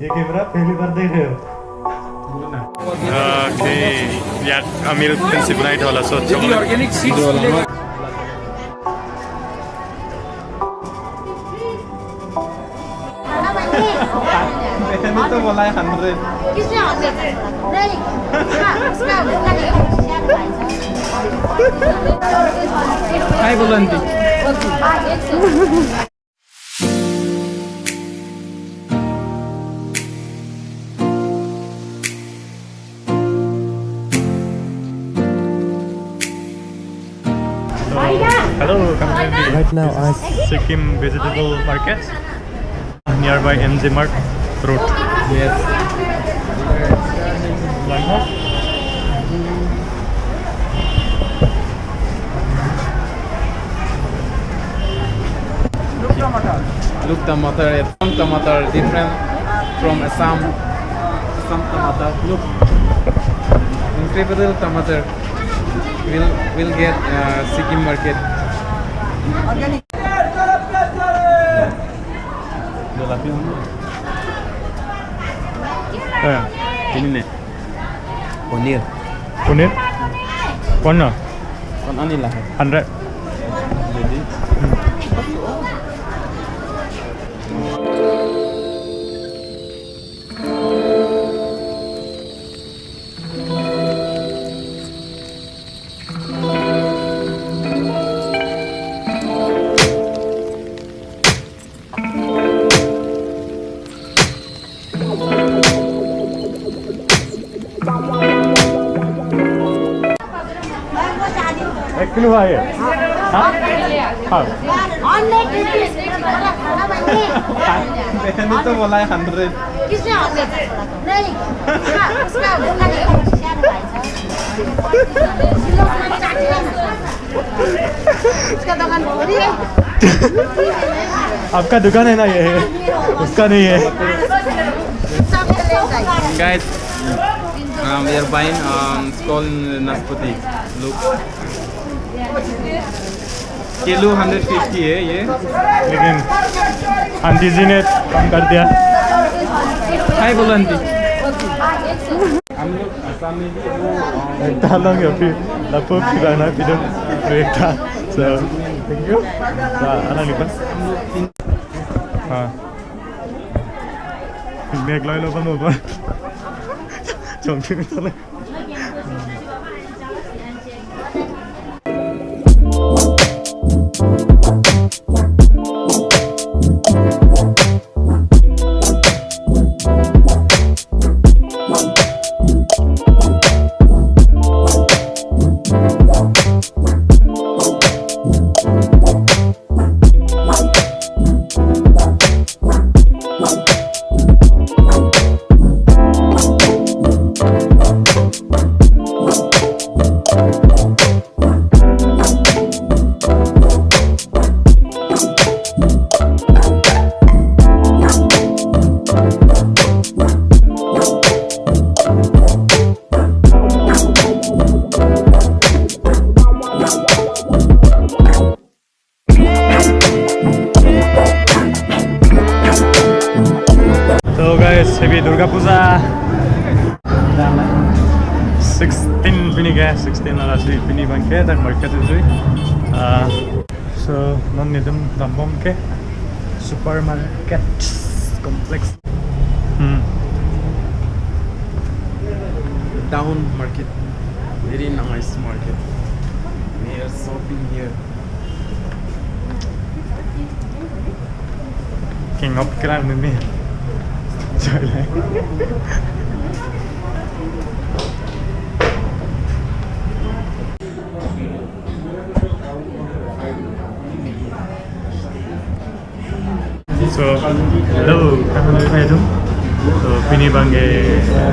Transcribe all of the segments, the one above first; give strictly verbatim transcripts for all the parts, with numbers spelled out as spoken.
ये कैमरा पहली बार देख रहे हो? Okay, ya, amil prinsip nai dola so. Jadi organic seeds. मैंने तो बोला है हंड्रेड। किसने हंड्रेड? नहीं। हाँ, उसका, उसका नहीं। हाय बोलो आंटी। हाँ, एक सौ। So, hello, right now I Sikkim Vegetable Market, nearby M G Mart Road. Yes. Look, tamatar, Assam tamatar different from Assam. Assam tamatar. Look, incredible tamatar. We'll, we'll get, uh, Sikkim market. Eh, ini nih. Paneer. Paneer? Kona? Kon ani lah. Hundred. Jadi. एक किलो है ये? हाँ? हाँ। मैंने तो बोला है हंड्रेड। किसने हंड्रेड? नहीं। हाँ, उसका बोला नहीं। उसका दुकान बोली है। आपका दुकान है ना ये? उसका नहीं है। Guys, um, we are buying, um, skull naspati. Look. Kilo hundred fifty है ये। लेकिन आंटी जी ने कम कर दिया। हाय बोलो आंटी। हम लोग आसाम में भी वो, अ, एक तालों के अभी लपो खिलाना पीना ब्रेक था। So, thank you। हाँ, आना नहीं बस। हाँ। बैग लाई लो बंद होगा। चौंतीस में चले। So guys, happy Durga Puja. Sixteen pini ke, sixteen arasi pini abangke dak market ujui. Ah, so non netum dambom ke supermarket complex. Hmm. Down market, very nice market. We are shopping here. King of Kerang meme. So, hello, kapan kayo? So, pini abangke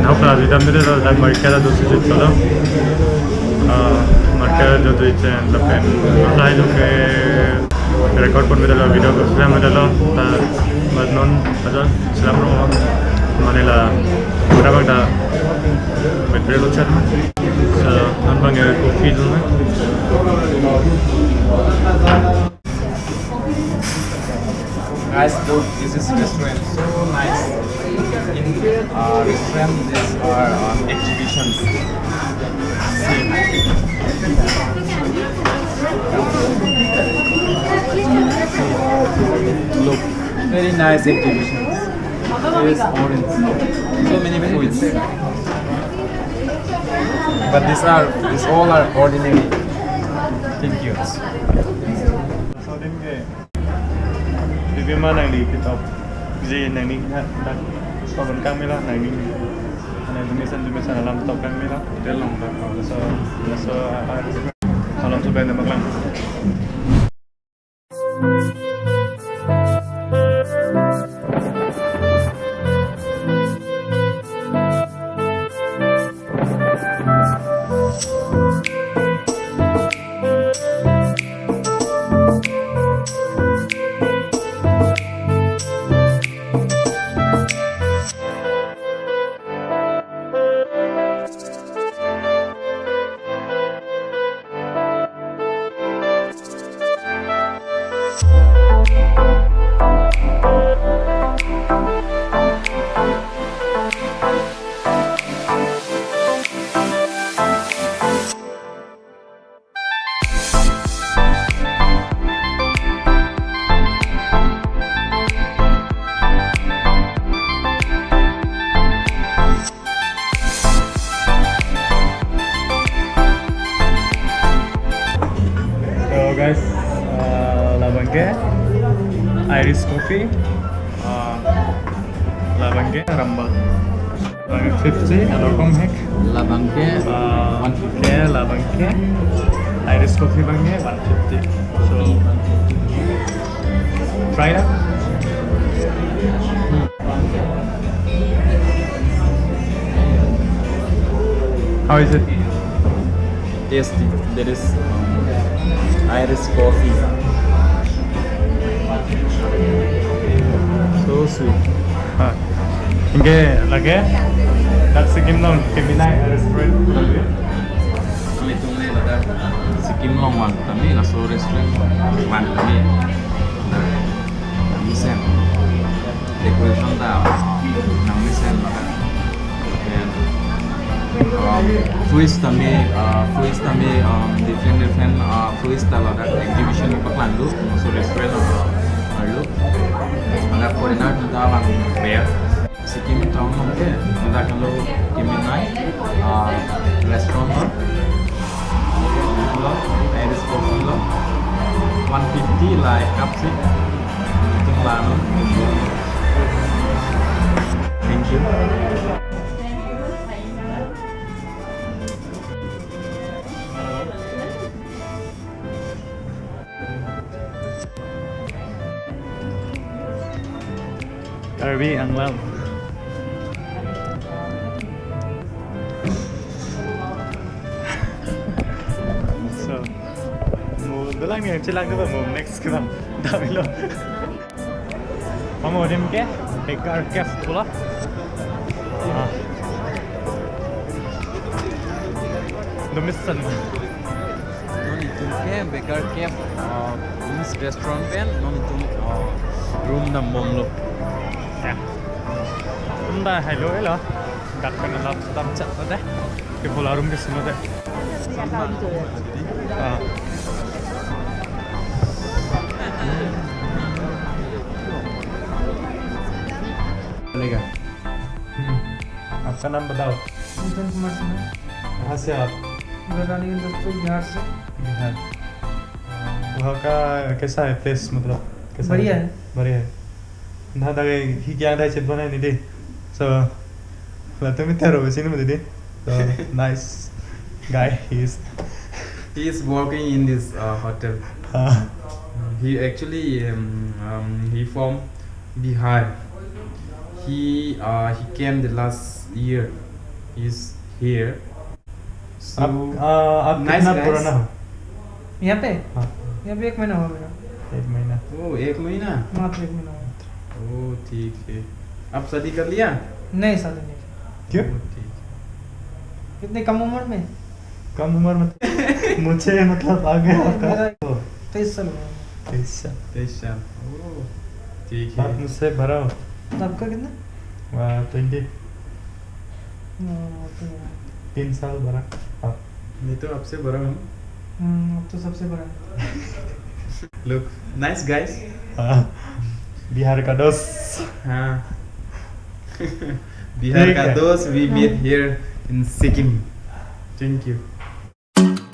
nahok ra jidam dede, dak market adusi jitlo. Ah, market adusi chen lapen lahai lo ke record pon medalo, video ko slam medalo, ta but non ada slam ro mane la pura bang ta battery lo chat. So, non abangke coffee dun na. Guys, look, this is restaurant. So nice. In Uh, restaurant, these are, um, exhibitions. See. Look, very nice exhibitions. There is orange. So many foods. But these are, these all are ordinary. Thank you. So, din ke, di bima nangli kitap. Ji nangli na, na, pabon kang mela nangli. Ana dumisan, dumisan alam top kang mela. Hotel long tak. So, so, ah, ah, alam so pen maklang. So guys, uh, labang ke Irish coffee, uh, labang ke rambal. Labang fifty, along hek. Labang ke, uh, one fifty. Ke labang ke Irish coffee abang ke one fifty. So, try that. Hmm. How is it? Tasty. There is Irish coffee. So sweet. Ah. Anke lake dak Sikkim along keminai restaurant. Kami tung le ladak Sikkim along vang tame laso restaurant vang tame. Nang mesen. Decoration ta nang mesen ladak. Then, um, foods tame, uh, foods tame, um, different, different, uh, foods ta ladak exhibition paklang do, so restaurant, uh, arlo. Ladak foreigner ta lang ber. Sikkim town along ke, ladak lo keminai, uh, restaurant lo. Lo, Irish coffee lo. One fifty la cup si. Tung la no. Thank you. Karbi Anglong. So, mo dolang ni ang chilang ko mo next ko lang. Dami lo. Pamo adim ke Beker Cave pulo. Ah. Dumisan. Non itum ke Beker Cave, uh, means restaurant pen, non itum, uh, room dambomlo. Ya. Room ta hailo elo. Dak pen alap dam chat ta de. Ke bola room ke sino de. Ah. Chlega. हम्म। आपका नाम बताओ। नूतन कुमार सिन्हा। कहाँ से आप? मैं रानीगंज दोस्तों, बिहार से। बिहार। वहाँ का कैसा है प्लेस, मतलब, कैसा बढ़िया है? है। बढ़िया है। Nah, dak hi kya dai chet banai ni de. So, latum itaro sini mo de. So, nice guy he is. He is working in this, uh, hotel. हाँ। He actually, um, um, he from Bihar. He, uh, he came the last year. He's here. So, आप, आ, आप nice कितना guys. पुराना हो? यहाँ पे? हाँ। यहाँ पे एक महीना हुआ मेरा। एक महीना। ओ, एक महीना? मात्र एक महीना हुआ। ओ, ठीक है। आप शादी कर लिया? नहीं, शादी नहीं किया। क्यों? ओ, ठीक। इतने कम उम्र में? कम उम्र में तो मुझे, मतलब, आ गया नहीं, आपका। मेरा तो तेईस साल हुआ। तेईस साल। तेईस साल। ओ, ठीक है। आप मुझसे बड़ा हो। तो आपका कितना? Uh, twenty. No, तो तीन साल बड़ा आप. नहीं तो आपसे बड़ा हूँ. हम्म, अब तो सबसे बड़ा. Look, nice guys. हाँ. बिहार का दोस्त. हाँ. बिहार ठीक का है. दोस्त, we meet here in Sikkim. Thank you.